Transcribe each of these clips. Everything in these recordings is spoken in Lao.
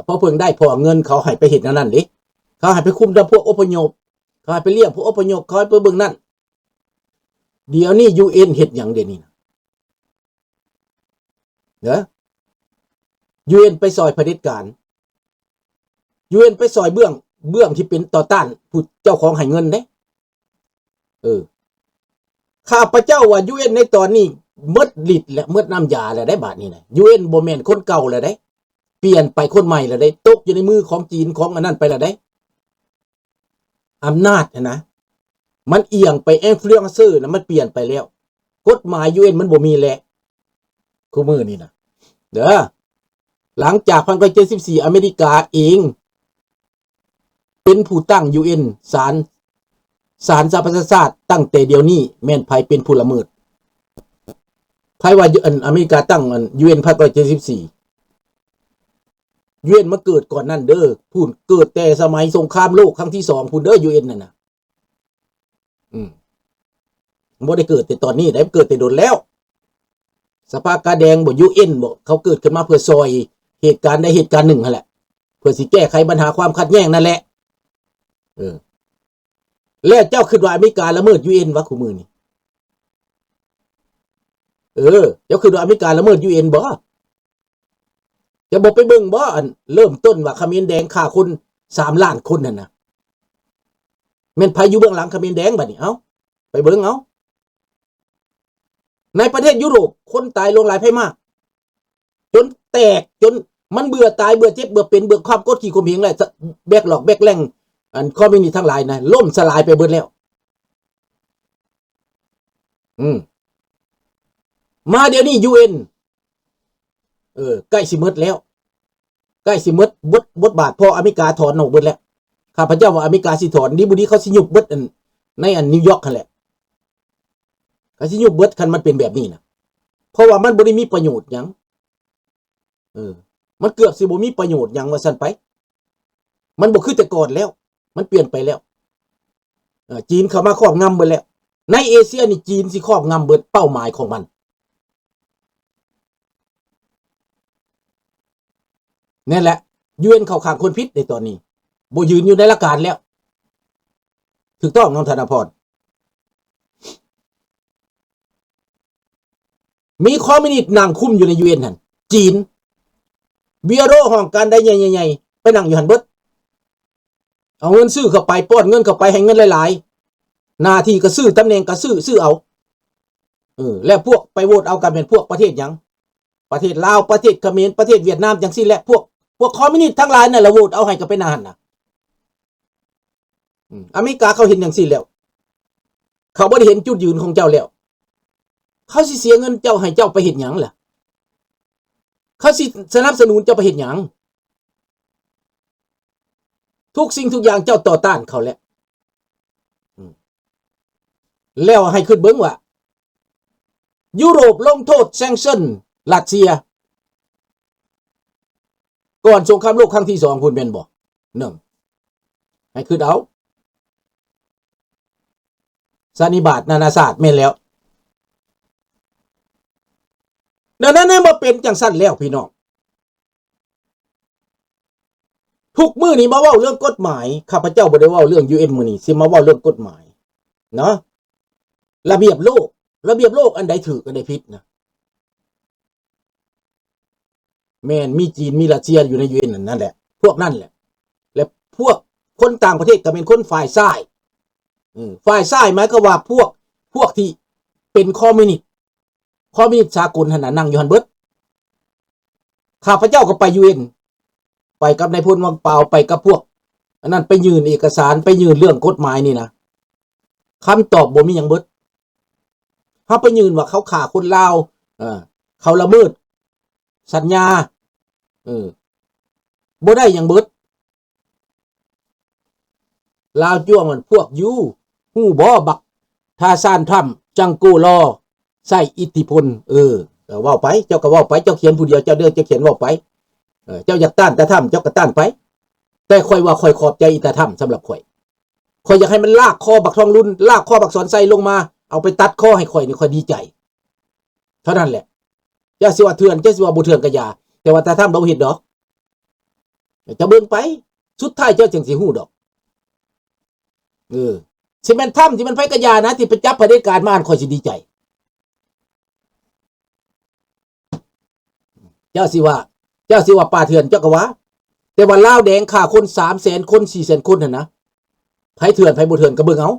ພໍເພິ່ງໄດ້ພໍເງິນ ເຂົາໃຫ້ໄປເຮັດແນວນັ້ນເດ້ ເຂົາໃຫ້ໄປຄຸມນຳພວກອົບພະຍົບ ເຂົາໃຫ້ໄປລ້ຽງພວກອົບພະຍົບ ເຂົາໃຫ້ໄປເບິ່ງນັ້ນ. ດຽວນີ້ ຢູເອັນ ເຮັດຫຍັງດຽວນີ້ນະ? ເດີ ຢູເອັນ ໄປຊ່ອຍຜະເດັດການ ຢູເອັນ ໄປຊ່ອຍເບື້ອງ ເບື້ອງທີ່ເປັນຕໍ່ຕ້ານຜູ້ເຈົ້າຂອງໃຫ້ເງິນເດ້. ເອີ ຂ້າພະເຈົ້າວ່າ ຢູເອັນ ໃນຕອນນີ້ໝົດລິດແລະ ໝົດນ້ຳຢາແລ້ວໄດ໋ ບາດນີ້ນະ. ຢູເອັນ ບໍ່ແມ່ນຄົນເກົ່າແລ້ວໄດ໋ ປ່ຽນໄປຄົນໃໝ່ແລ້ວໄດ໋ ຕົກຢູ່ໃນມືຂອງຈີນ ຂອງອັນນັ້ນໄປແລ້ວໄດ໋. ອຳນາດຫັ້ນນະ ມັນອຽງໄປ influencer ນະ ມັນປ່ຽນໄປແລ້ວ. ກົດໝາຍ ຢູເອັນ ມັນບໍ່ມີແລ້ວ ຄູ່ມື້ນີ້ນະ ເດີ. ຫຼັງຈາກພັນເກົ້າຮ້ອຍເຈັດສິບສີ່ ອາເມລິກາເອງ ເປັນຜູ້ຕັ້ງ ຢູເອັນ ສານ ສານສະຫະປະຊາຊາດ ຕັ້ງແຕ່ດຽວນີ້ແມ່ນໃຜເປັນຜູ້ລະເມີດ? ໃຜວ່າ ອັນ ອາເມລິກາຕັ້ງ ອັນ ຢູເອັນ ພັນເກົ້າຮ້ອຍເຈັດສິບສີ່ ຢູເອັນ ມາເກີດກ່ອນນັ້ນເດີ ພຸ້ນ ເກີດແຕ່ສະໄໝສົງຄາມໂລກຄັ້ງທີສອງພຸ້ນເດີ ຢູເອັນ ນັ້ນນະ. ອືມ ບໍ່ໄດ້ເກີດແຕ່ຕອນນີ້ໄດ໋ ເກີດແຕ່ດົນແລ້ວ. ສະພາກາແດງບໍ ຢູເອັນບໍ ເຂົາເກີດຂຶ້ນມາເພື່ອຊ່ອຍເຫດການໃດເຫດການໜຶ່ງຫັ້ນແຫຼະ ເພື່ອຊິແກ້ໄຂບັນຫາຄວາມຂັດແຍ່ງນັ້ນແຫຼະ. ເອີ ແລ້ວເຈົ້າຄິດວ່າອາເມລິກາລະເມີດ ຢູເອັນ ວະ ຄູ່ມື້ນີ້? ເອີ ເຈົ້າຄິດວ່າອາເມລິກາລະເມີດ ຢູເອັນ ບໍ? ຈະບໍ່ໄປເບິ່ງບໍ ອັນເລີ່ມຕົ້ນວ່າຂະເໝນແດງຂ້າຄົນສາມລ້ານຄົນຫັ້ນນະ ແມ່ນໃຜຢູ່ເບື້ອງຫຼັງຂະເໝນແດງ? ບັດນີ້ ເອົ້າ ໄປເບິ່ງເອົາ. ໃນປະເທດຢູໂຣບ ຄົນຕາຍຫຼວງຫຼາຍໃຜມາກ ຈົນແຕກ ຈົນມັນເບື່ອຕາຍ ເບື່ອເຈັບ ເບື່ອເປັນ ເບື່ອຄວາມກົດຂີ່ຂົ່ມເຫງ ແລະ ແບກຫຼອກແບກແລ່ງ ອັນຄອມມິວນິດທັງຫຼາຍນະ ລົ້ມສະຫຼາຍໄປເບິດແລ້ວ. ອືມ ມາດຽວນີ້ ຢູເອັນ ເອີ ໃກ້ຊິໝົດແລ້ວ ໃກ້ຊິໝົດບົດ ບົດບາດ ເພາະອາເມລິກາຖອນອອກເບິດແລ້ວ. ຂ້າພະເຈົ້າວ່າອາເມລິກາຊິຖອນ ດີບໍ່ດີເຂົາຊິຍຸບເບິດ ອັນ ໃນອັນນິວຢອກຫັ້ນແຫຼະ ເຂົາຊິຍຸບເບິດ ຄັນມັນເປັນແບບນີ້ນະ ເພາະວ່າມັນບໍ່ໄດ້ມີປະໂຫຍດຫຍັງ. ເອີ ມັນເກືອບຊິບໍ່ມີປະໂຫຍດຫຍັງວ່າຊັ້ນໄປ ມັນບໍ່ຄືແຕ່ກ່ອນແລ້ວ ມັນປ່ຽນໄປແລ້ວ. ເອີ ຈີນເຂົ້າມາຄອບງຳເບິດແລ້ວ ໃນເອເຊຍນີ້ ຈີນຊິຄອບງຳເບິດເປົ້າໝາຍຂອງມັນ. ແນ່ນແຫຼະ ຢູເອັນ ເຂົ້າຂ້າງຄົນຜິດໃນຕອນນີ້ ບໍ່ຢືນຢູ່ໃນຫຼັກການແລ້ວ. ຖືກຕ້ອງ ນ້ອງທະນະພອນ. ມີຄອມມິວນິດນັ່ງຄຸມຢູ່ໃນ ຢູເອັນ ຫັ້ນ ຈີນ ເບຍໂຣຫ້ອງການໃດໃຫຍ່ໆ ໄປນັ່ງຢູ່ຫັ້ນເບິດ ເອົາເງິນຊື້ເຂົ້າໄປ ປ້ອນເງິນເຂົ້າໄປ ໃຫ້ເງິນຫຼາຍໆ ໜ້າທີ່ກໍຊື້ ຕຳແໜ່ງກໍຊື້ ຊື້ເອົາ. ເອີ ແລ້ວພວກໄປໂຫວດເອົາກໍແມ່ນພວກປະເທດຫຍັງ? ປະເທດລາວ ປະເທດຂະເໝນ ປະເທດຫວຽດນາມ ຈັ່ງຊີ້ແຫຼະ ພວກ ພວກຄອມມິວນິດທັງຫຼາຍນັ້ນລະໂຫວດເອົາໃຫ້ກັບໄປນາຫັ້ນນະ. ອາເມລິກາເຂົາເຫັນຈັ່ງຊີ້ແລ້ວ ເຂົາບໍ່ໄດ້ເຫັນຈຸດຢືນຂອງເຈົ້າແລ້ວ ເຂົາຊິເສຍເງິນເຈົ້າໃຫ້ເຈົ້າໄປເຮັດຫຍັງລະ ເຂົາຊິສະໜັບສະໜູນເຈົ້າໄປເຮັດຫຍັງ? ທຸກສິ່ງທຸກຢ່າງເຈົ້າຕໍ່ຕ້ານເຂົາແລ້ວ. ແລ້ວໃຫ້ຄິດເບິ່ງວ່າ ຢູໂຣບລົງໂທດ sanction ຣັດເຊຍ ກ່ອນສົງຄາມໂລກຄັ້ງທີສອງພຸ້ນແມ່ນບໍ່? ໜຶ່ງ ໃຫ້ຄິດເອົາ ສັນນິບາດນານາຊາດແມ່ນແລ້ວ. ແນວນັ້ນ ໃນເມື່ອເປັນຈັ່ງຊັ້ນແລ້ວ ພີ່ນ້ອງ ທຸກມື້ນີ້ມາເວົ້າເລື່ອງກົດໝາຍ ຂ້າພະເຈົ້າບໍ່ໄດ້ເວົ້າເລື່ອງ ຢູເອັນ ມື້ນີ້ ຊິມາເວົ້າເລື່ອງກົດໝາຍເນາະ ລະບຽບໂລກ ລະບຽບໂລກອັນໃດຖືກ ອັນໃດຜິດນະ? ແມ່ນ ມີຈີນ ມີຣັດເຊຍຢູ່ໃນ ຢູເອັນ ນັ້ນແຫຼະ ພວກນັ້ນແຫຼະ ແລະ ພວກຄົນຕ່າງປະເທດກໍແມ່ນຄົນຝ່າຍຊ້າຍ ອືມ ຝ່າຍຊ້າຍໝາຍຄວາມວ່າພວກ ພວກທີ່ເປັນຄອມມິວນິດ ຄອມມິວນິດສາກົນຫັ້ນນະ ນັ່ງຢູ່ຫັ້ນເບິດ. ຂ້າພະເຈົ້າກໍໄປ ຢູເອັນ ໄປກັບນາຍພົນວັງປາວ ໄປກັບພວກອັນນັ້ນ ໄປຍື່ນເອກະສານ ໄປຍື່ນເລື່ອງກົດໝາຍນີ້ນະ ຄຳຕອບບໍ່ມີຫຍັງເບິດ. ເຮົາໄປຍື່ນວ່າເຂົາຂ້າຄົນລາວ ເອີ ເຂົາລະເມີດສັນຍາ ເອີ ບໍ່ໄດ້ຫຍັງເບິດ. ລາວຈ້ວງມັນ ພວກຢູຮູ້ບໍ່ ບັກທາຊານທຳ ຈັງໂກລໍ ໃຊ້ອິດທິພົນ. ເອີ ເວົ້າໄປ ເຈົ້າກໍເວົ້າໄປ ເຈົ້າຂຽນຜູ້ດຽວ ເຈົ້າເດີ ເຈົ້າຂຽນເວົ້າໄປ ເອີ ເຈົ້າຢາກຕ້ານຕາທຳ ເຈົ້າກໍຕ້ານໄປ ແຕ່ຂ້ອຍວ່າຂ້ອຍຂອບໃຈອີຕາທຳ ສຳລັບຂ້ອຍ ຂ້ອຍຢາກໃຫ້ມັນລາກຄໍບັກທອງລຸນ ລາກຄໍບັກສອນໄຊລົງມາ ເອົາໄປຕັດຄໍໃຫ້ຂ້ອຍນີ້ ຂ້ອຍດີໃຈເທົ່ານັ້ນແຫຼະ. ເຈົ້າຊິວ່າເຖື່ອນ ເຈົ້າຊິວ່າບໍ່ເຖື່ອນກໍຢ່າ ແຕ່ວ່າຕາທຳລາວບໍ່ເຮັດດອກ. ເຈົ້າເບິ່ງໄປ ສຸດທ້າຍເຈົ້າຈັ່ງຊິຮູ້ດອກ. ເອີ ຊິແມ່ນທຳ ຊິແມ່ນໃຜກະຢ່ານະ ທີ່ໄປຈັບຜະເດັດການມາ ອັນຂ້ອຍຊິດີໃຈ. ເຈົ້າຊິວ່າ ເຈົ້າຊິວ່າປ່າເຖື່ອນ ເຈົ້າກໍວ່າ ແຕ່ວ່າລາວແດງຂ້າຄົນສາມແສນຄົນ ສີ່ແສນຄົນຫັ້ນນະ ໃຜເຖື່ອນ ໃຜບໍ່ເຖື່ອນ ກໍເບິ່ງເອົາ.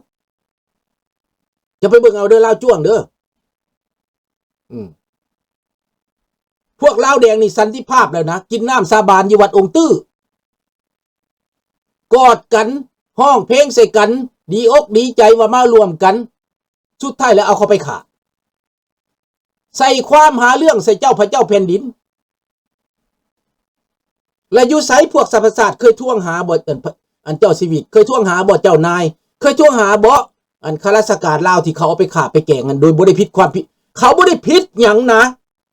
ຈະໄປເບິ່ງເອົາເດີ ລາວຈ້ວງເດີ. ອືມ ພວກລາວແດງນີ້ສັນຕິພາບແລ້ວນະ ກິນນ້ຳສາບານຢູ່ວັດອົງຕື້ ກອດກັນ ຮ້ອງເພງໃສ່ກັນ ດີອົກດີໃຈວ່າມາລວມກັນ ສຸດທ້າຍແລ້ວເອົາເຂົາໄປຂ້າ ໃສ່ຄວາມຫາເລື່ອງໃສ່ເຈົ້າພະເຈົ້າແຜ່ນດິນ. ແລະ ຢູ່ໃສພວກສັບພະຊາດ ເຄີຍທວງຫາບໍ່ ອັນ ອັນເຈົ້າຊີວິດ ເຄີຍທວງຫາບໍ່ເຈົ້ານາຍ ເຄີຍທວງຫາບໍ່ ອັນຂ້າລາຊະການລາວທີ່ເຂົາເອົາໄປຂ້າໄປແກງນັ້ນ ໂດຍບໍ່ໄດ້ຜິດຄວາມຜິດ ເຂົາບໍ່ໄດ້ຜິດຫຍັງນະ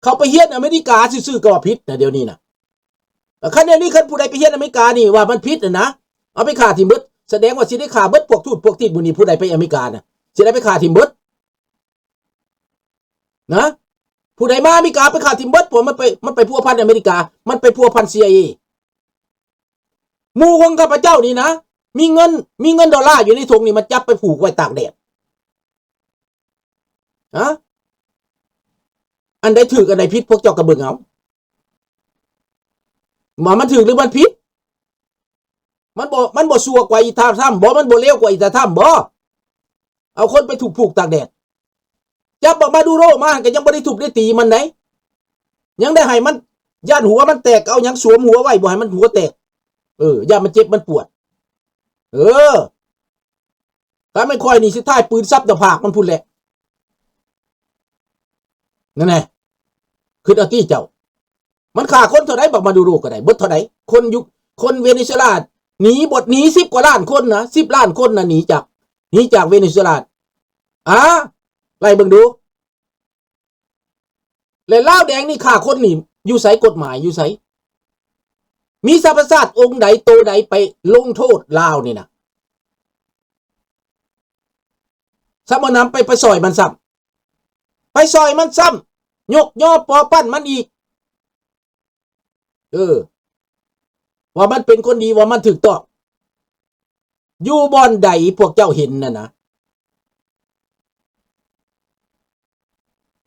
ເຂົາໄປຮຽນອາເມລິກາຊື່ໆ ກໍວ່າຜິດນະ ດຽວນີ້ນະ. ຄັນດຽວນີ້ ຄັນຜູ້ໃດໄປຮຽນອາເມລິການີ້ວ່າມັນຜິດຫັ້ນນະ ເອົາໄປຂ້າຖິ້ມເບິດ ສະແດງວ່າຊິໄດ້ຂ້າເບິດພວກທູດພວກຕິດໝູ່ນີ້ ຜູ້ໃດໄປອາເມລິການະ ຊິໄດ້ໄປຂ້າຖິ້ມເບິດ ນະ ຜູ້ໃດມາອາເມລິກາໄປຂ້າຖິ້ມເບິດ ເພາະມັນໄປ ມັນໄປພົວພັນອາເມລິກາ ມັນໄປພົວພັນ ຊີໄອເອ ໝູ່ຂອງຂ້າພະເຈົ້ານີ້ນະ ມີເງິນ ມີເງິນໂດລາຢູ່ໃນຖົງນີ້ ມັນຈັບໄປຜູກໄວ້ຕາກແດດ. ຮະ ອັນໃດຖືກ ອັນໃດຜິດ ພວກເຈົ້າກໍເບິ່ງເອົາ ວ່າມັນຖືກຫຼືມັນຜິດ. ມັນບໍ່ ມັນບໍ່ຊົ່ວກວ່າອີຕາທຳບໍ່? ມັນບໍ່ເລວກວ່າອີຕາທຳບໍ່? ເອົາຄົນໄປຖືກຜູກຕາກແດດ ຈັບບັກມາດູໂຣມາ ກໍຍັງບໍ່ໄດ້ທຸບໄດ້ຕີມັນໃດ ຍັງໄດ້ໃຫ້ມັນ ຢ້ານຫົວມັນແຕກ ເອົາຫຍັງສວມຫົວໄວ້ ບໍ່ໃຫ້ມັນຫົວແຕກ ເອີ ຢ້ານມັນເຈັບມັນປວດ ເອີ. ຖ້າແມ່ນຂ້ອຍນີ້ ຊິຖ່າຍປືນສັບໜ້າຜາກມັນພຸ້ນແຫຼະ ນັ້ນແຫຼະ ຄິດເອົາຕິເຈົ້າ ມັນຂ້າຄົນເທົ່າໃດ ບັກມາດູໂຣກໍໄດ້ ເບິດເທົ່າໃດ ຄົນຢູ່ ຄົນເວເນຊູເອລາ ໜີ ບໍ່ ໜີສິບກວ່າລ້ານຄົນນະ ສິບລ້ານຄົນນະ ໜີຈາກ ໜີຈາກເວເນຊູເອລາ ອາ ໄລ່ເບິ່ງດູ. ແລະລາວແດງນີ້ຂ້າຄົນນີ້ຢູ່ໃສ? ກົດໝາຍຢູ່ໃສ? ມີສະຫະປະຊາຊາດອົງໃດໂຕໃດໄປລົງໂທດລາວນີ້ນະ? ສະບໍ່ນຳໄປ ໄປຊ່ອຍມັນຊ້ຳ ໄປຊ່ອຍມັນຊ້ຳ ຍົກຍໍປໍປັ້ນມັນອີກ. ເອີ ວ່າມັນເປັນຄົນດີ ວ່າມັນຖືກຕ້ອງ ຢູ່ບ່ອນໃດພວກເຈົ້າເຫັນນັ້ນນະ?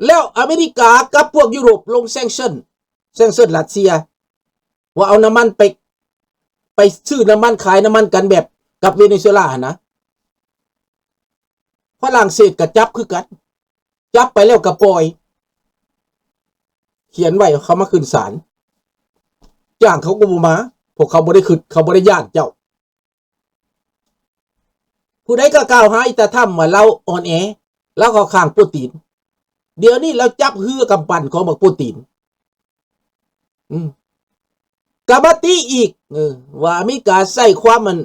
ແລ້ວອາເມລິກາກັບພວກຢູໂຣບລົງ sanction sanction ຣັດເຊຍ ວ່າເອົານ້ຳມັນໄປ ໄປຊື້ນ້ຳມັນ ຂາຍນ້ຳມັນກັນແບບກັບເວເນຊູເອລາຫັ້ນນະ. ຝຣັ່ງເສດກໍຈັບຄືກັນ ຈັບໄປແລ້ວກໍປ່ອຍ ຂຽນໄວ້ເຂົາມາຂຶ້ນສານ ຈ້າງເຂົາກໍບໍ່ມາ ພວກເຂົາບໍ່ໄດ້ຄິດ ເຂົາບໍ່ໄດ້ຢ້ານເຈົ້າ. ຜູ້ໃດກໍກ່າວຫາອີຕາທຳວ່າລາວອ່ອນແອ ລາວເຂົ້າຂ້າງໂປຕີນ ດຽວນີ້ລາວຈັບເຮືອກຳປັ່ນຂອງບັກໂປຕີນ ອືມ ກໍມາຕິອີກ ເອີ ວ່າອາເມລິກາໃຊ້ຄວາມ ອັນ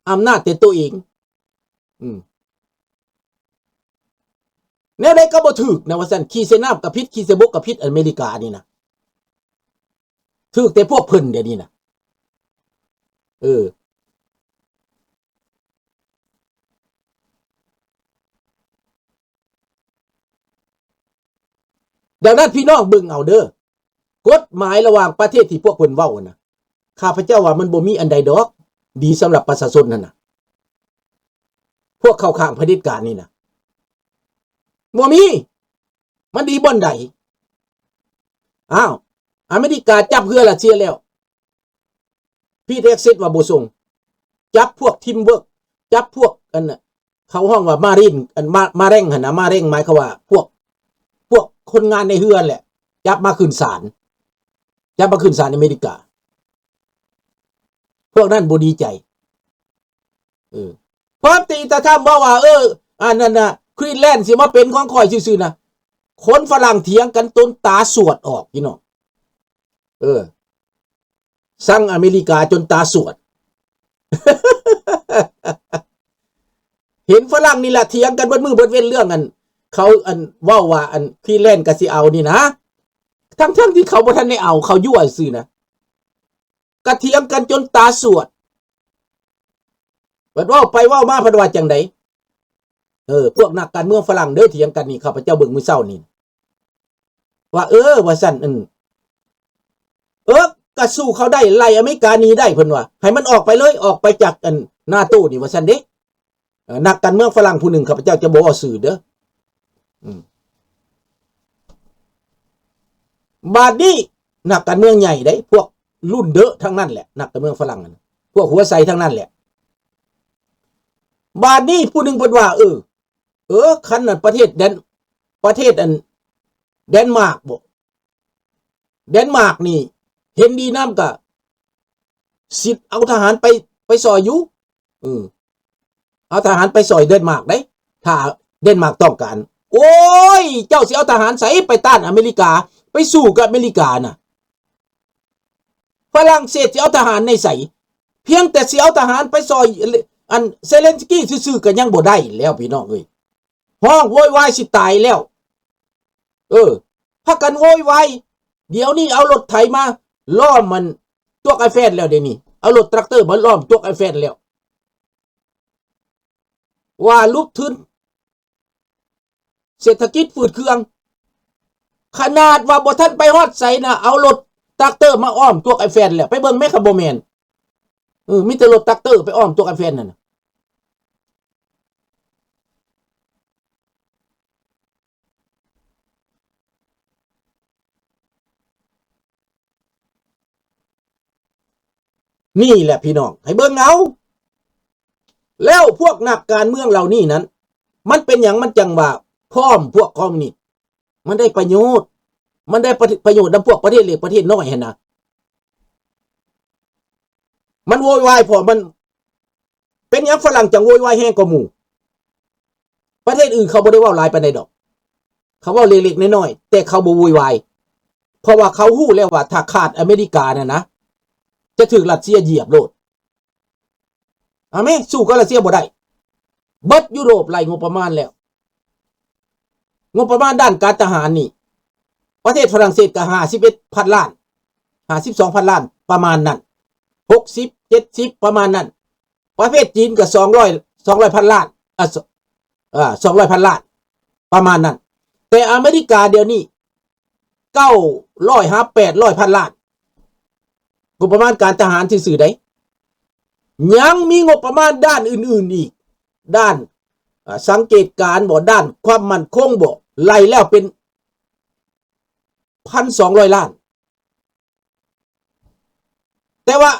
ອຳນາດແຕ່ໂຕເອງ ອືມ ແນວໃດກໍບໍ່ຖືກນະວ່າຊັ້ນ ຂີ່ໃສ່ນ້ຳກໍຜິດ ຂີ່ໃສ່ບົກກໍຜິດ ອາເມລິການີ້ນະ ຖືກແຕ່ພວກເພິ່ນດຽວນີ້ນະ ເອີ. ດັ່ງນັ້ນ ພີ່ນ້ອງເບິ່ງເອົາເດີ ກົດໝາຍລະຫວ່າງປະເທດທີ່ພວກເພິ່ນເວົ້າຫັ້ນນະ ຂ້າພະເຈົ້າວ່າມັນບໍ່ມີອັນໃດດອກ ດີສຳລັບປະຊາຊົນຫັ້ນນະ ພວກເຂົ້າຂ້າງຜະເດັດການນີ້ນະ ບໍ່ມີ ມັນດີບ່ອນໃດ? ອ້າວ ອາເມລິກາຈັບເຮືອຣັດເຊຍແລ້ວ Pete Hegseth ວ່າບໍ່ສົ່ງ ຈັບພວກ teamwork ຈັບພວກ ອັນ ເຂົາຮ້ອງວ່າ Marine ອັນ ມາ Marine ຫັ້ນນະ Marine ໝາຍຄວາມວ່າພວກ ພວກຄົນງານໃນເຮືອນແຫຼະ ຈັບມາຂຶ້ນສານ ຈັບມາຂຶ້ນສານອາເມລິກາ ພວກນັ້ນບໍ່ດີໃຈ ເອີ ຄວາມທີ່ອີຕາທຳເວົ້າວ່າ ເອີ ອັນນັ້ນນະ Greenland ຊິມາເປັນຂອງຂ້ອຍຊື່ໆນະ ຄົນຝຣັ່ງຖຽງກັນຈົນຕາສວດອອກ ພີ່ນ້ອງ ເອີ ຊັງອາເມລິກາຈົນຕາສວດ ເຫັນຝຣັ່ງນີ້ລະຖຽງກັນເບິດມື້ເບິດເວັນເລື່ອງ ອັນ ເຂົາ ອັນ ເວົ້າວ່າ ອັນ Greenland ກໍຊິເອົານີ້ນະ ທັງໆທີ່ເຂົາບໍ່ທັນໄດ້ເອົາ ເຂົາຍົວະຊື່ນະ ກະຖຽງກັນຈົນຕາສວດ ບັດເວົ້າໄປເວົ້າມາພັດວ່າຈັ່ງໃດ? ເອີ ພວກນັກການເມືອງຝຣັ່ງເດີ ຖຽງກັນນີ້ ຂ້າພະເຈົ້າເບິ່ງມື້ເຊົ້ານີ້ ວ່າ ເອີ ວ່າຊັ້ນ ອັນ ເອີ ກໍສູ້ເຂົາໄດ້ ໄລ່ອາເມລິກາໜີໄດ້ ເພິ່ນວ່າ ໃຫ້ມັນອອກໄປເລີຍ ອອກໄປຈາກ ອັນ ນາໂຕ ນີ້ ວ່າຊັ້ນເດ້. ເອີ ນັກການເມືອງຝຣັ່ງຜູ້ໜຶ່ງ ຂ້າພະເຈົ້າຈະບໍ່ເວົ້າຊື່ເດີ. ອືມ ບາດນີ້ ນັກການເມືອງໃຫຍ່ເດ້ ພວກລຸ້ນເດີະທັງນັ້ນແຫຼະ ນັກການເມືອງຝຣັ່ງນັ້ນ ພວກຫົວໃສທັງນັ້ນແຫຼະ. ບາດນີ້ຜູ້ໜຶ່ງເພິ່ນວ່າ ເອີ ເອີ ຄັນນັ້ນປະເທດແດນ ປະເທດ ອັນ ແດນມາກບໍ ແດນມາກນີ້ເຫັນດີນຳ ກະຊິເອົາທະຫານໄປ ໄປຊ່ອຍຢູ່ ເອີ ເອົາທະຫານໄປຊ່ອຍແດນມາກເດ້ ຖ້າແດນມາກຕ້ອງການ. ໂອ້ຍ ເຈົ້າຊິເອົາທະຫານໃສໄປຕ້ານອາເມລິກາ ໄປສູ້ກັບອາເມລິການະ? ຝຣັ່ງເສດຊິເອົາທະຫານໃນໃສ? ພຽງແຕ່ຊິເອົາທະຫານໄປຊ່ອຍ ອັນ ເຊເລັນສະກີຊື່ໆ ກໍຍັງບໍ່ໄດ້ແລ້ວ ພີ່ນ້ອງເອີຍ. ຮ້ອງໂວຍວາຍຊິຕາຍແລ້ວ. ເອີ ພາກັນໂວຍວາຍ. ດຽວນີ້ເອົາລົດໄຖມາລ້ອມມັນຕົວກໄອແຟນແລ້ວ ດຽວນີ້ເອົາລົດແທຣັກເຕີມາລ້ອມຕົວກໄອແຟນແລ້ວ ວ່າຫຼຸບທຶນ ເສດຖະກິດຝືດເຄືອງ. ຂະໜາດວ່າບໍ່ທັນໄປຮອດໃສນະ ເອົາລົດແທຣັກເຕີມາອ້ອມຕົວກໄອແຟນແລ້ວ. ໄປເບິ່ງແມ້ ຄັນບໍ່ແມ່ນ. ເອີ ມີແຕ່ລົດແທຣັກເຕີໄປອ້ອມຕົວກໄອແຟນນັ້ນນະ. ນີ້ແຫຼະພີ່ນ້ອງ ໃຫ້ເບິ່ງເອົາ. ແລ້ວພວກນັກການເມືອງເຫຼົ່ານີ້ນັ້ນ ມັນເປັນຫຍັງມັນຈັ່ງວ່າພ້ອມພວກຄອມມິວນິດ? ມັນໄດ້ປະໂຫຍດ ມັນໄດ້ປະ ປະໂຫຍດນຳພວກປະເທດເລັກປະເທດນ້ອຍຫັ້ນນະ. ມັນໂວຍວາຍ ເພາະມັນ ເປັນຫຍັງຝຣັ່ງຈັ່ງໂວຍວາຍແຮງກວ່າໝູ່? ປະເທດອື່ນເຂົາບໍ່ໄດ້ເວົ້າຫຼາຍປານໃດດອກ ເຂົາເວົ້າເລັກໆນ້ອຍໆ ແຕ່ເຂົາບໍ່ໂວຍວາຍ ເພາະວ່າເຂົາຮູ້ແລ້ວວ່າຖ້າຂາດອາເມລິການັ້ນນະ ຈະຖືກຣັດເຊຍຢຽບໂລດ. ອາແມ່ ສູ້ກັບຣັດເຊຍບໍ່ໄດ້. ເບິດຢູໂຣບໄລ່ງົບປະມານແລ້ວ. ງົບປະມານດ້ານການທະຫານນີ້ ປະເທດຝຣັ່ງເສດກໍຫ້າສິບເອັດພັນລ້ານ ຫ້າສິບສອງພັນລ້ານ ປະມານນັ້ນ ຫົກສິບ ເຈັດສິບ ປະມານນັ້ນ. ປະເທດຈີນກໍສອງຮ້ອຍ ສອງຮ້ອຍພັນລ້ານ ອາ ສ- ເອີ ສອງຮ້ອຍພັນລ້ານ ປະມານນັ້ນ. ແຕ່ອາເມລິກາດຽວນີ້ ເກົ້າຮ້ອຍຫາແປດຮ້ອຍພັນລ້ານ. ງົບປະມານການທະຫານຊື່ໆໃດ໋ ຍັງມີງົບປະມານດ້ານອື່ນໆອີກ ດ້ານ ເອີ ສັງເກດການບໍ ດ້ານຄວາມໝັ້ນຄົງບໍ ໄລ່ແລ້ວເປັນພັນສອງຮ້ອຍລ້ານ. ແຕ່ວ່າ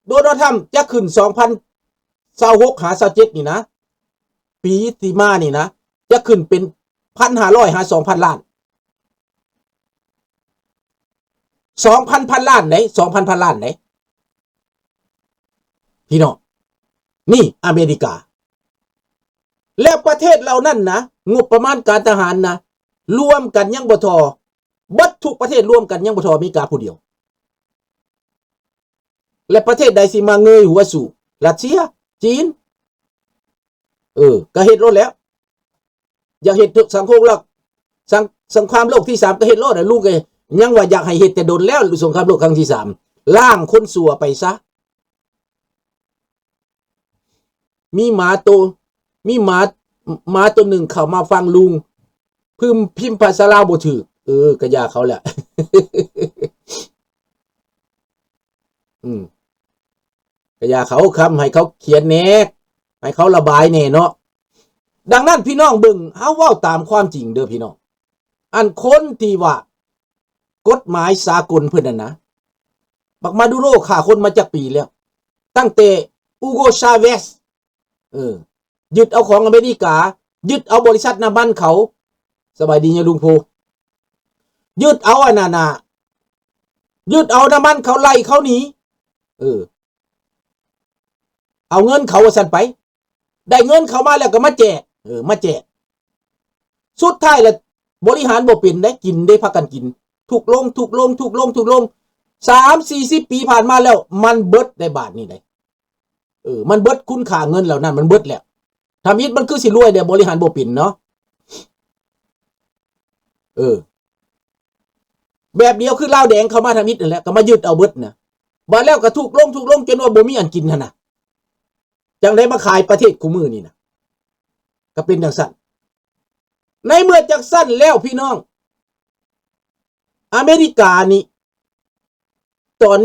ໂດນັລ ທຣຳ ຈະຂຶ້ນສອງພັນຊາວຫົກຫາຊາວເຈັດນີ້ນະ ປີທີ່ມານີ້ນະ ຈະຂຶ້ນເປັນພັນຫ້າຮ້ອຍຫາສອງພັນລ້ານ ສອງພັນພັນລ້ານເດ້ ສອງພັນພັນລ້ານເດ້ ພີ່ນ້ອງ. ນີ້ອາເມລິກາ ແລະ ປະເທດເຫຼົ່ານັ້ນນະ ງົບປະມານການທະຫານນະ ລວມກັນຍັງບໍ່ທໍ່ ເບິດທຸກປະເທດລວມກັນຍັງບໍ່ທໍ່ອາເມລິກາຜູ້ດຽວ. ແລະ ປະເທດໃດຊິມາເງີຍຫົວສູ້? ຣັດເຊຍ? ຈີນ? ເອີ ກໍເຮັດໂລດແລ້ວ. ຢາກເຮັດສົງຄາມໂລກ ສັງ ສົງຄາມໂລກທີສາມກໍເຮັດໂລດແຫຼະ ລຸງເອີຍ. ຍັງວ່າຢາກໃຫ້ເຮັດແຕ່ດົນແລ້ວ ສົງຄາມໂລກຄັ້ງທີສາມ ລ້າງຄົນຊົ່ວໄປຊະ. ມີໝາໂຕ ມີໝາ ໝາໂຕໜຶ່ງເຂົ້າມາຟັງລຸງ ພິມ ພິມພາສາລາວບໍ່ຖືກ. ເອີ ກະຢ່າເຂົາແຫຼະ ອືມ ກະຢ່າເຂົາ ຄຳໃຫ້ເຂົາຂຽນແດ່ ໃຫ້ເຂົາລະບາຍແດ່ເນາະ. ດັ່ງນັ້ນ ພີ່ນ້ອງເບິ່ງ ເຮົາເວົ້າຕາມຄວາມຈິງເດີພີ່ນ້ອງ. ອັນຄົນທີ່ວ່າກົດໝາຍສາກົນເພິ່ນນັ້ນນະ ບັກມາດູໂຣຂ້າຄົນມາຈັກປີແລ້ວ? ຕັ້ງແຕ່ອູໂກຊາເວສ ເອີ ຍຶດເອົາຂອງອາເມລິກາ ຍຶດເອົາບໍລິສັດນ້ຳມັນເຂົາ. ສະບາຍດີຍາລຸງໂພ. ຍຶດເອົາອັນນັ້ນນະ ຍຶດເອົານ້ຳມັນເຂົາ ໄລ່ເຂົາໜີ ເອີ ເອົາເງິນເຂົາວ່າຊັ້ນໄປ. ໄດ້ເງິນເຂົາມາແລ້ວກໍມາແຈກ ເອີ ມາແຈກ. ສຸດທ້າຍລະບໍລິຫານບໍ່ເປັນໄດ໋ ກິນເດ້ ພາກັນກິນ ທຸກລົງ ທຸກລົງ ທຸກລົງ ທຸກລົງ ສາມສີ່ສິບປີຜ່ານມາແລ້ວ ມັນເບິດໄດ໋ບາດນີ້ໄດ໋. ເອີ ມັນເບິດຄຸນຄ່າເງິນເຫຼົ່ານັ້ນ ມັນເບິດແລ້ວ. ທຳອິດມັນຄືຊິລວຍແດ່ ບໍລິຫານບໍ່ເປັນເນາະ. ເອີ ແບບດຽວຄືລາວແດງເຂົ້າມາທຳອິດນັ້ນແຫຼະ ກໍມາຍຶດເອົາເບິດນະ. ບາດແລ້ວກໍທຸກລົງ ທຸກລົງ ຈົນວ່າບໍ່ມີອັນກິນຫັ້ນນະ. ຈັ່ງໄດ້ມາຂາຍປະເທດຄູ່ມື້ນີ້ນະ ກໍເປັນຈັ່ງຊັ້ນ. ໃນເມື່ອຈັ່ງຊັ້ນແລ້ວ ພີ່ນ້ອງ ອາເມລິການີ້ ສອນ